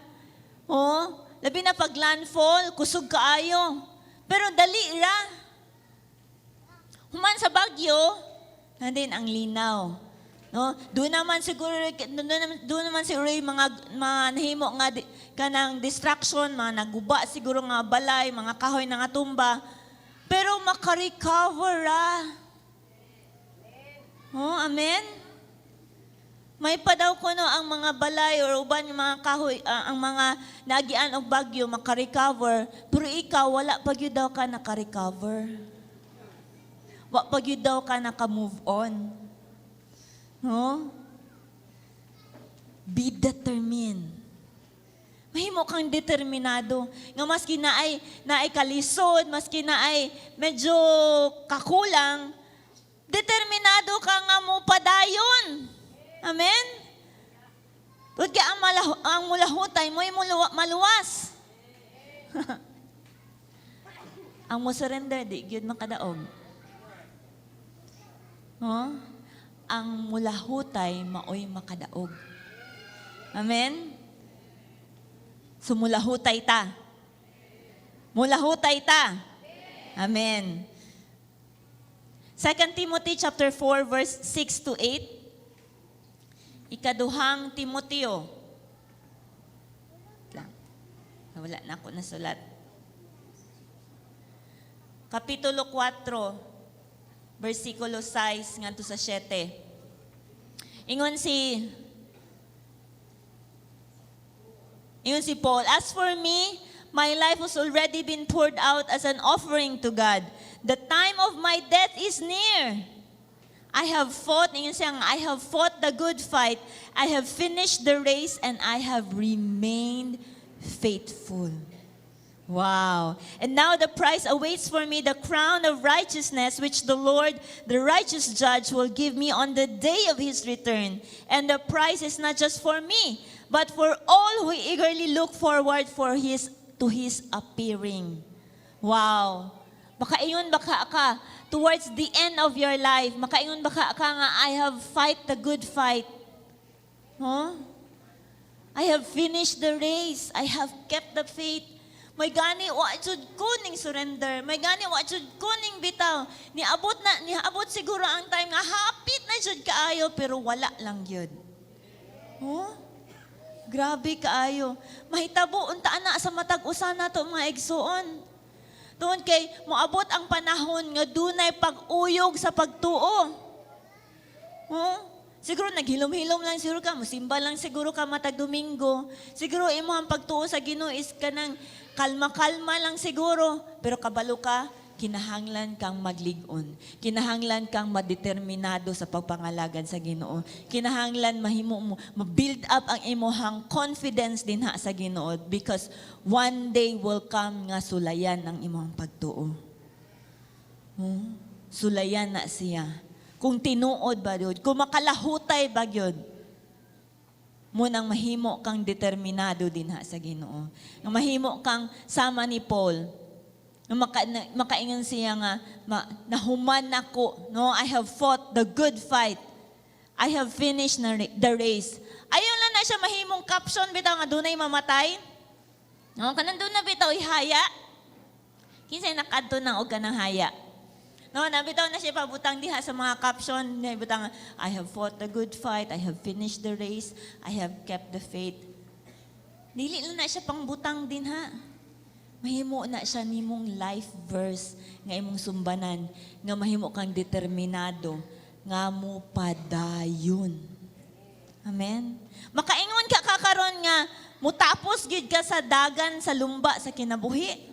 Oh, labi na pag landfall, kusog kaayo. Pero dali ra. Human sa bagyo, nandin ang linaw. No? Doon naman siguro yung mga nahimo nga kanang destruction, mga naguba siguro nga balay, mga kahoy na nga tumba. Pero maka-recover ra. Oh, amen. May pa daw kuno ang mga balay or uban yung mga kahoy, ang mga nagian og bagyo maka-recover, pero ikaw, wala pa gyud daw ka naka-recover. Wa pa gyud daw ka naka-move on. No? Be determined. Mahimo kang determinado. Nga maski naay kalisod, maski naay medyo kakulang, determinado ka nga mo padayon. Amen? Tungod kay ang mulahutay mo maluwas. Ang mo surrender, di gyud makadaog. Huh? Ang mulahutay, maoy makadaog. Amen? So mulahutay ta. Mulahutay ta. Amen. 2 Timothy chapter 4 verse 6 to 8. Ikaduhang Timoteo. Lang. Wala na ako nasulat. Kapitulo 4, versikulo 6 ngadto sa 7. Ingon si Paul, "As for me, my life has already been poured out as an offering to God. The time of my death is near. I have fought," ingon siya nga, "I have fought the good fight. I have finished the race and I have remained faithful." Wow. "And now the prize awaits for me, the crown of righteousness, which the Lord, the righteous judge, will give me on the day of his return. And the prize is not just for me, but for all who eagerly look forward for his to his appearing." Wow. Makaingon ba ka towards the end of your life? Makaingon ba ka nga, "I have fight the good fight"? Huh? "I have finished the race. I have kept the faith. May gani wa jud ko ning surrender. May gani wa jud ko ning bitaw. Niabot na, niabot siguro ang time nga hapit na jud kaayo, pero wala lang gyud." Huh? Grabe kaayo. Mahitabo unta na sa matag usa nato, mga igsuon. Tungod kay moabot ang panahon nga dunay pag-uyog sa pagtuo. Huh? Siguro naghilom-hilom lang siguro ka, musimba lang siguro ka matag Domingo. Siguro imo ang pagtuo sa Ginoo is kanang kalma-kalma lang siguro. Pero kabalo ka, kinahanglan kang maglig-on. Kinahanglan kang madeterminado sa pagpangalagad sa Ginoo. Kinahanglan mahimo mo, ma-build up ang imuhang confidence dinha sa Ginoo because one day will come nga sulayan ang imong pagtuo. Sulayan na siya. Kung tinuod ba yun, kung makalahutay ba yun, mo nang mahimo kang determinado dinha sa Ginoo. Nga mahimo kang sama ni Paul. Nga makaingon siya nga, "Nahuman nako, no? I have fought the good fight. I have finished na the race." Ayaw lang na siya mahimong caption bitaw nga dunay mamatay. No, kanang doon na bitaw ihaya. Kinsay nakadto nang og kanang haya? No, nabitaw na siya pabutang diha sa mga caption, na ibutang, "I have fought the good fight, I have finished the race, I have kept the faith." Dili lang na siya pangbutang din ha. Mahimo na siya nimong life verse nga imong sumbanan, nga mahimo kang determinado nga mo padayon. Amen. Makaingon ka kakaron nga mutapos gid ka sa dagan sa lumba sa kinabuhi?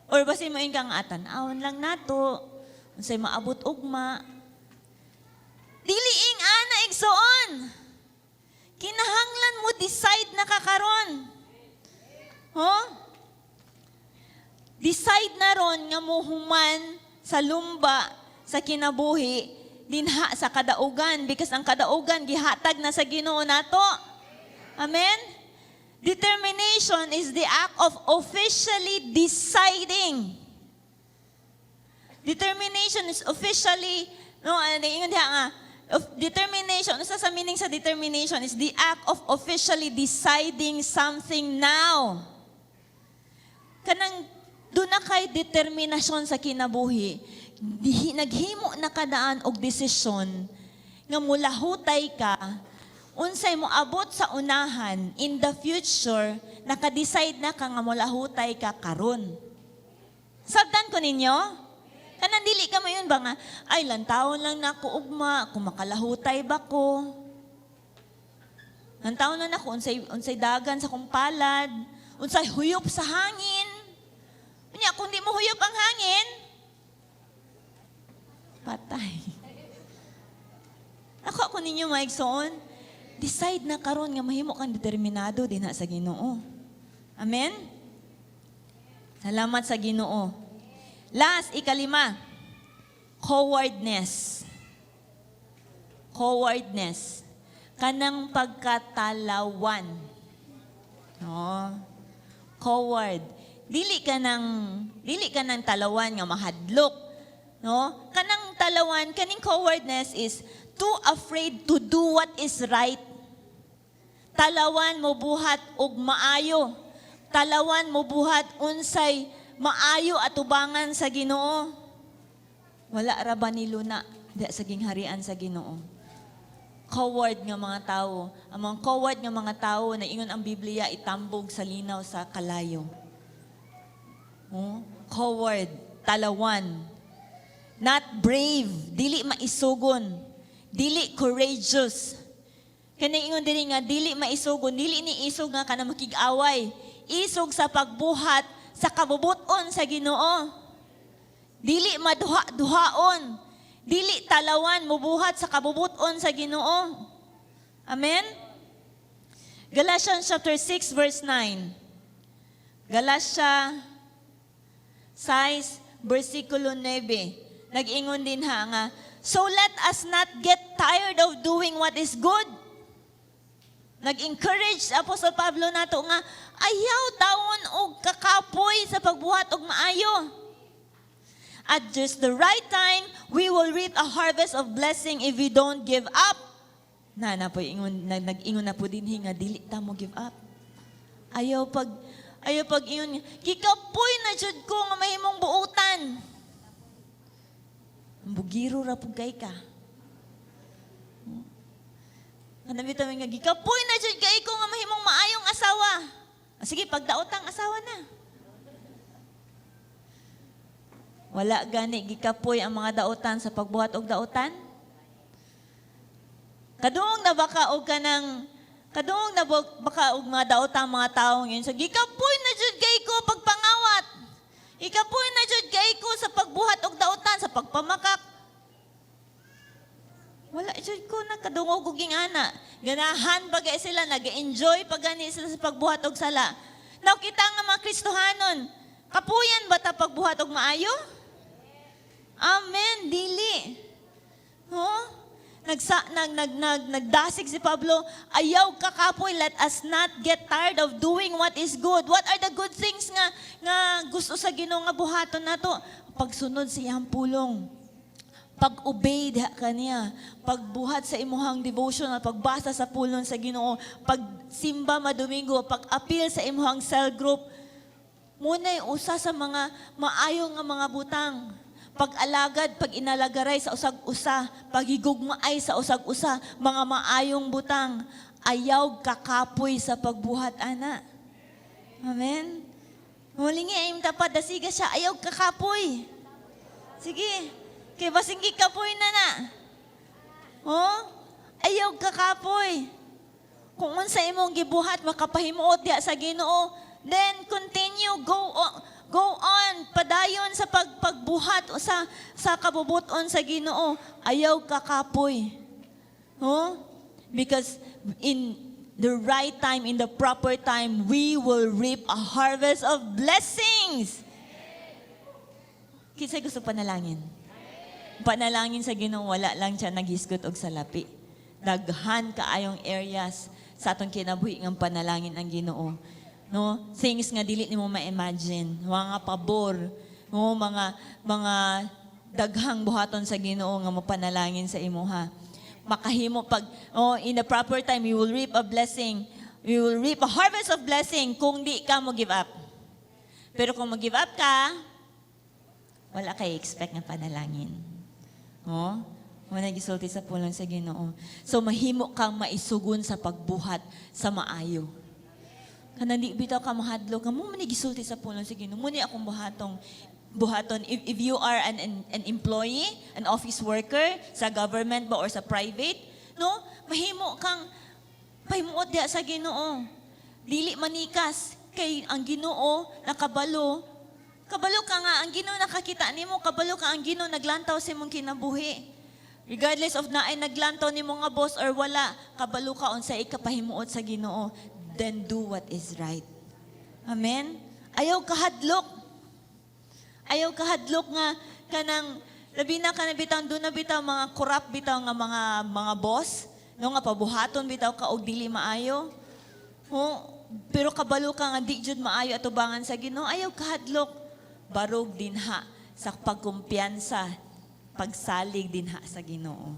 Or basin mo kang tan-awon lang nato, unsay maabot ugma? Dili ing ana, igsoon. Kinahanglan mo decide na kakaron. Huh? Decide na ron nga muhuman sa lumba sa kinabuhi dinha sa kadaugan because ang kadaugan gihatag na sa Ginoo nato. Amen? Determination is the act of officially deciding. Determination is officially, no, ano, ingon diha nga, of determination, ano sa meaning sa determination is the act of officially deciding something now. Kanang doon na kay determinasyon sa kinabuhi, naghimo na kadaan og desisyon nga mulahutay ka, unsay mo abot sa unahan in the future, naka-decide na ka nga mulahutay ka karon. Sabtan ko ninyo? Kanang dili ka mayon ba nga, "Ay, lantawon lang na ako ugma, kung makalahutay ba ko. Lantawon na nako, unsay dagan sa kong palad, unsay huyop sa hangin." Unya, kung di mo huyop ang hangin, patay. Ako ninyo, mga igsoon, decide na karon nga mahimo kang determinado dinha sa Ginoo. Amen? Salamat sa Ginoo. Last, ikalima, cowardness. Cowardness. Kanang pagkatalawan. No? Coward. Dili ka nang talawan nga mahadlok. No? Kanang talawan, kaning cowardness is too afraid to do what is right. Talawan mo buhat og maayo. Talawan mo buhat unsay maayo atubangan sa Ginoo. Wala ra ba ni luna di sa gingharian sa Ginoo? Coward nga mga tao. Ang mga coward nga mga tao na ingon ang Biblia, itambog sa linaw sa kalayo. Oh, coward, talawan. Not brave, dili maisugon, dili courageous. Kani ingon diri nga dili maisugon, dili ni isog nga kana makig-away. Isog sa pagbuhat sa kabubuton sa Ginoo. Dili maduha-duhaon. Dili talawan mubuhat sa kabubuton sa Ginoo. Amen? Galatians chapter 6 verse 9. Galatia 6 versikulo 9. Nag-ingon dinha nga, "So let us not get tired of doing what is good." Nag-encourage si Apostol Pablo nato nga ayaw tawon og kakapoy sa pagbuhat og maayo. "At just the right time, we will reap a harvest of blessing if we don't give up." Na po ingon nag-ingon na po dinhi nga dili ta mo give up. Ayaw pag ingon, "Gikapoy na jud ko nga mahimong buutan." Bugiro ra pud kay ka. Kana bitaw nga "Gikapoy na jud kay ko nga mahimong maayong asawa." Ah, sige, pagdaotang asawa na. Wala gani gikapoy ang mga daotan sa pagbuhat og daotan? Kadungog na baka og mga daotan mga tawo ngayon so "Gikapoy na jud kay ko pagpangawat. Gikapoy na jud kay ko sa pagbuhat og daotan, sa pagpamakak. Wala jud ko nakadungog og ingana." Ganahan pa gay sila, nag-enjoy pa gani sila sa pagbuhat og sala. Now kita nga mga Kristohanon, kapuyan ba ta pagbuhat og maayo? Amen, dili. Huh? Nagsa, nag, nag, nag, nagdasig si Pablo, "Ayaw kakapoy, let us not get tired of doing what is good." What are the good things nga gusto sa Ginoo nga buhaton nato? Pagsunod sa iyang pulong. Pag-obey diha kaniya, pagbuhat sa imuhang devotional, pagbasa sa pulong sa Ginoo, pagsimba madomingo, pag-apil sa imuhang cell group. Muna'y usa sa mga maayo nga mga butang. Pag-alagad, pag inalagaray sa usag-usa, paghigugmaay sa usag-usa, mga maayong butang. Ayaw kakapoy sa pagbuhat, ana. Amen? Mulingi ay tapat, dasiga siya, ayaw kakapoy. Sige, kay basing kapoy na na. Oh? Ayaw kakapoy. Kung unsa imong gibuhat makapahimuot diha sa Ginoo, then continue, go on, padayon sa pagbuhat sa kabubuton sa Ginoo. Ayaw kakapoy. Oh? Because in the right time, in the proper time, we will reap a harvest of blessings. Kinsa gusto panalangin? Panalangin sa Ginoo, wala lang siya naghisgot og salapi. Daghan kaayong areas sa atong kinabuhi ng panalangin ang Ginoo. No? Things nga dili nimo ma-imagine, mga pabor, no? Mga daghang buhaton sa Ginoo nga mapanalangin sa imuha. Makahimo pag, oh, in the proper time you will reap a blessing. You will reap a harvest of blessing kung di ka mo give up. Pero kung mo-give up ka, wala kay expect nga panalangin. Oh? Wala gisulti sa pulong sa Ginoo. So mahimo kang maisugon sa pagbuhat sa maayo. Kanang di bitaw ka mahadlok, mo man ni gisulti sa pulong sa Ginoo. Mo ni akong buhaton if you are an employee, an office worker sa government ba or sa private, no? Mahimo kang pahimuot diha sa Ginoo. Dili manikas kay ang Ginoo nakabalo. Kabalo ka nga ang Ginoo nakakita nimo, kabalo ka ang Ginoo naglantaw sa imong kinabuhi. Regardless of naay naglantaw nimo nga boss or wala, kabalo ka unsa ikapahimuot sa Ginoo, then do what is right. Amen? Ayaw kahadlok. Ayaw kahadlok nga kanang labi na kana bitaw doon na bitaw mga corrupt bitaw nga mga boss, no, nga pabuhaton bitaw ka og dili maayo. Oh, pero kabalo ka nga di jud maayo atubangan sa Ginoo, ayaw kahadlok. Barog dinha sa pagkumpiyansa, pagsalig dinha sa Ginoo.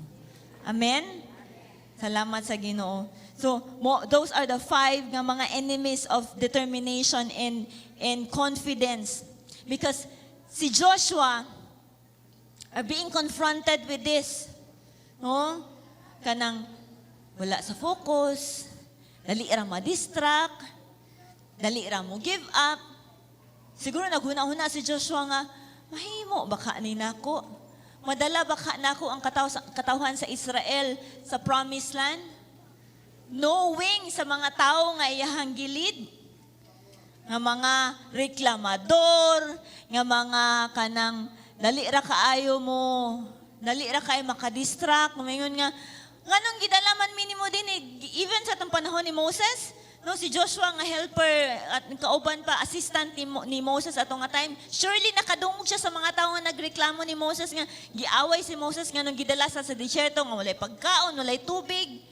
Amen? Salamat sa Ginoo. So, those are the five nga mga enemies of determination and confidence. Because si Joshua are being confronted with this. No? Kanang wala sa focus, dali ra ma-distract, dali ra mo give up. Siguro naghuna-huna si Joshua nga, "Mahimo baka ni nako? Madala ba ka nako ang katawhan sa Israel sa promised land? Knowing sa mga tao nga iyahang gi-lead, nga mga reklamador, nga mga kanang dali ra kaayo mo, dali ra kaayo makadistract, maingon nga, nganong gidala man mi nimo dinhi, even sa atong panahon ni Moses, no, si Joshua nga helper at kauban pa, assistant ni Moses ato nga time, surely nakadungog siya sa mga tao nga nagreklamo ni Moses nga giaway si Moses nga nung gidala sa disyerto nga walay pagkaon, walay tubig.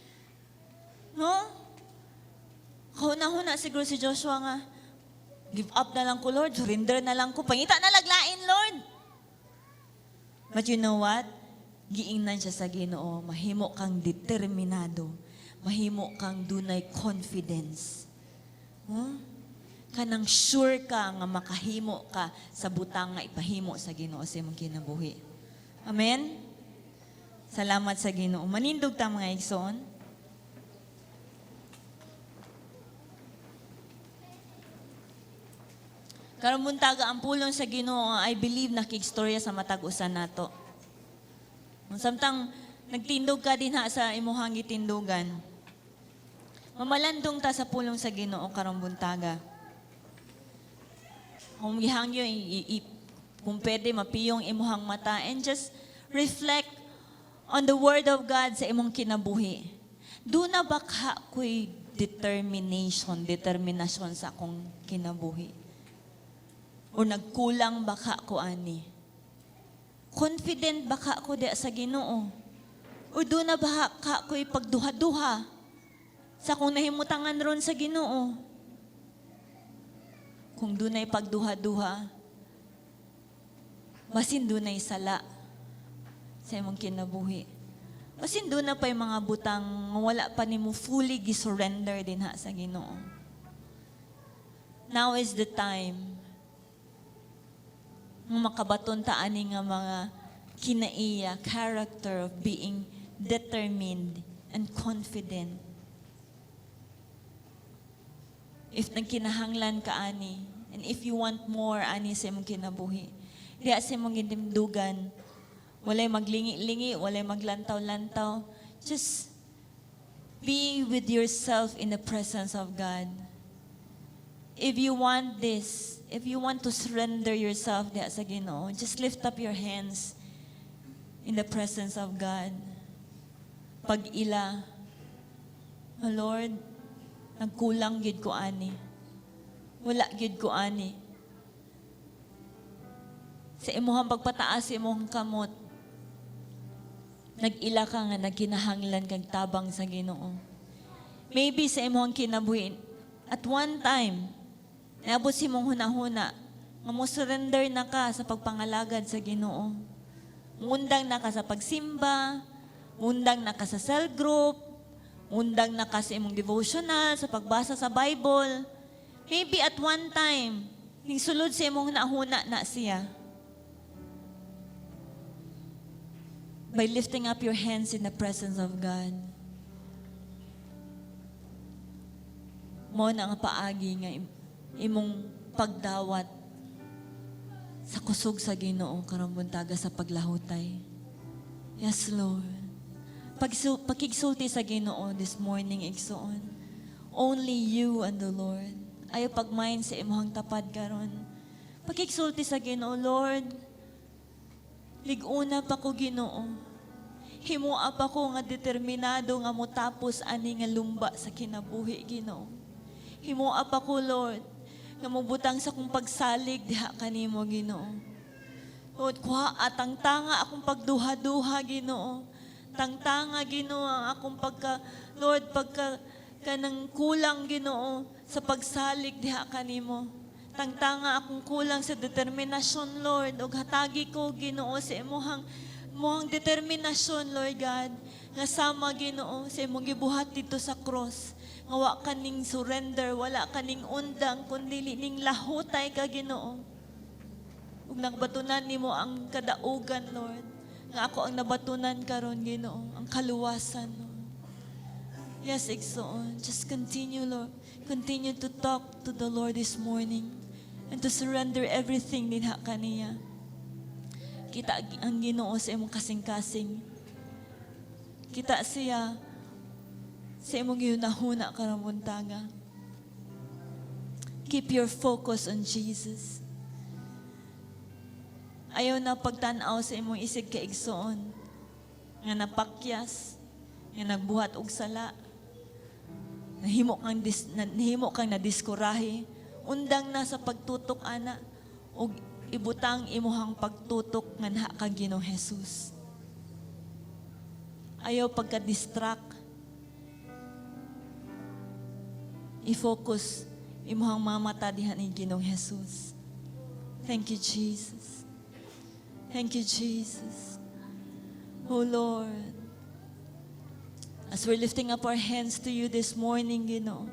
No? Kahuna-huna siguro si Joshua nga, "Give up na lang ko, Lord. Surrender na lang ko. Pangita na lag lain, Lord." But you know what? Giingnan siya sa Ginoo, "Mahimo kang determinado. Mahimo kang dunay confidence." Huh? Kanang sure ka nga makahimo ka sa butang nga ipahimo sa Ginoo sa imong kinabuhi. Amen? Salamat sa Ginoo. Manindog ta, mga igsoon. Karong buntaga, ang pulong sa Ginoo, I believe nakigstorya sa matag usa nato. Samtang nagtindog ka dinha sa imuhang gitindugan, mamalandong ta sa pulong sa Ginoo karong buntaga. Kung gihangyo, kung pwede, mapiyong imuhang mata and just reflect on the Word of God sa imong kinabuhi. Duna ba ka ko'y determination, determinasyon sa akong kinabuhi? O nagkulang ba ka ko ani? Confident ba ka ko diha sa Ginoo? O duna ba ka ko'y pagduha-duha sa akong nahimutangan ron sa Ginoo? Kung dunay pagduha-duha, basin dunay sala sa imong kinabuhi. Basin duna pa'y mga butang nga wala pa nimo fully gisurrender dinha sa Ginoo. Now is the time nga makabaton ta ani nga mga kinaiya, character of being determined and confident. If nagkinahanglan ka ani, and if you want more ani sa imong kinabuhi, diha sa imong gitindugan, walay maglingi-lingi, walay maglantaw-lantaw, just be with yourself in the presence of God. If you want this, if you want to surrender yourself diha sa Ginoo, just lift up your hands in the presence of God. Pag-ila, "Oh Lord, nagkulang gid ko ani. Wala gid ko ani." Sa imuhang pagpataas sa imuhang kamot, nag-ila ka nga nagkinahanglan kag tabang sa Ginoo. Maybe sa imuhang kinabuhi, at one time, naabot sa imong hunahuna, nga mo surrender na ka sa pagpangalagad sa Ginoo. Mundang na ka sa pagsimba, mundang na ka sa cell group, mundang na ka sa imong devotional, sa pagbasa sa Bible. Maybe at one time, sulod sa imong hunahuna na siya. By lifting up your hands in the presence of God, mao na nga paagi nga imong pagdawat sa kusog sa Ginoo karong buntaga sa paglahutay. Yes, Lord. Pakigsulti sa Ginoo this morning, igsoon. Only you and the Lord. Ayaw pag-mind sa imong tapad karon. Pakigsulti sa Ginoo, "Lord, lig-una pa ko, Ginoo. Himua pa ko nga determinado nga motapos ani nga lumba sa kinabuhi, Ginoo. Himua pa ko, Lord, nga mobutang sa akong pagsalig diha kanimo, Ginoo. Lord, kuha at tangtanga akong pagduha-duha, Ginoo. Tangtanga, Ginoo, ang akong pagka, Lord, pagka kanang kulang, Ginoo, sa pagsalig diha kanimo. Tangtanga akong kulang sa determinasyon, Lord, ug hatagi ko, Ginoo, sa imuhang determinasyon, Lord God, nga sama, Ginoo, sa imong gibuhat dito sa cross. Nga wa kaning surrender, wala kaning undang, kundi ning lahutay ka, Ginoo. Ug nabatunan nimo ang kadaugan, Lord. Nga ako ang nabatunan karon, Ginoo, ang kaluwasan, Lord." Yes, igsoon. Just continue, Lord. Continue to talk to the Lord this morning and to surrender everything dinha kaniya. Kita ang Ginoo sa imong kasing-kasing. Kita siya sa imong gihunahuna karong buntaga. Keep your focus on Jesus. Ayaw na pagtanaw sa imong isig kaigsoon nga napakyas, nga nagbuhat og sala, nahimo kang nadiskurahe. Undang na sa pagtutok ana og ibutang imuhang pagtutok nga naa kang Ginoong Jesus. Ayaw pagka-distract. I-focus imuhang mamata diha ni Ginoong Jesus. Thank you, Jesus. Thank you, Jesus. Oh Lord, as we're lifting up our hands to you this morning, Ginoo,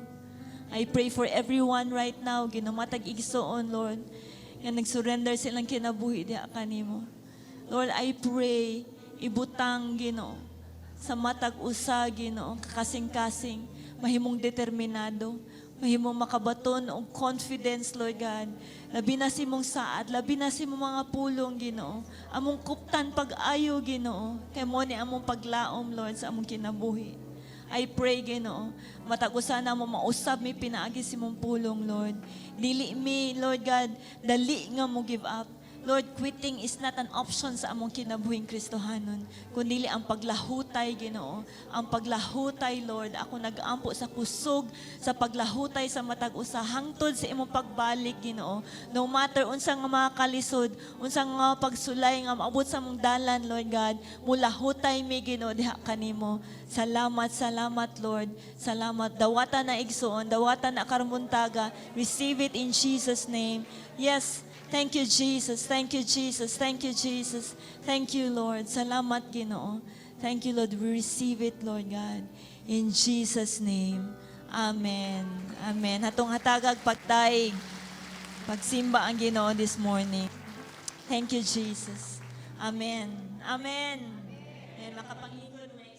I pray for everyone right now, Ginoo, matag igsoon, Lord, nga nag-surrender silang kinabuhi diha kanimo. Lord, I pray, ibutang, Ginoo, sa matag usa, Ginoo, kasing-kasing, mahimong determinado, mahimong makabaton og confidence, Lord God. Labi na sa imong saad, labi na sa imong mga pulong, Ginoo. Among kuptan pag-ayo, Ginoo. Kay mao ni among paglaom, Lord, sa among kinabuhi. I pray, Ginoo, matag usa namo mausab mi pinaagi sa imong pulong, Lord. Dili mi, Lord God, dali nga mo give up. Lord, quitting is not an option sa among kinabuhing Kristohanon, kundi ang paglahutay, Ginoo. Ang paglahutay, Lord. Ako nag-ampo sa kusog sa paglahutay sa matag usa hangtod sa imong pagbalik, Ginoo. No matter unsa nga mga kalisod, unsa nga pagsulay nga maabot sa among dalan, Lord God, mulahutay mi, Ginoo, diha kanimo. Salamat, salamat, Lord. Salamat. Dawata na, igsoon, dawata na karong buntaga. Receive it in Jesus' name. Yes. Thank you, Jesus. Thank you, Jesus. Thank you, Jesus. Thank you, Lord. Salamat, Ginoo. Thank you, Lord. We receive it, Lord God. In Jesus' name. Amen. Amen. Atong hatagag pagdaig. Pagsimba ang Ginoo this morning. Thank you, Jesus. Amen. Amen. Amen. Makapanghikot.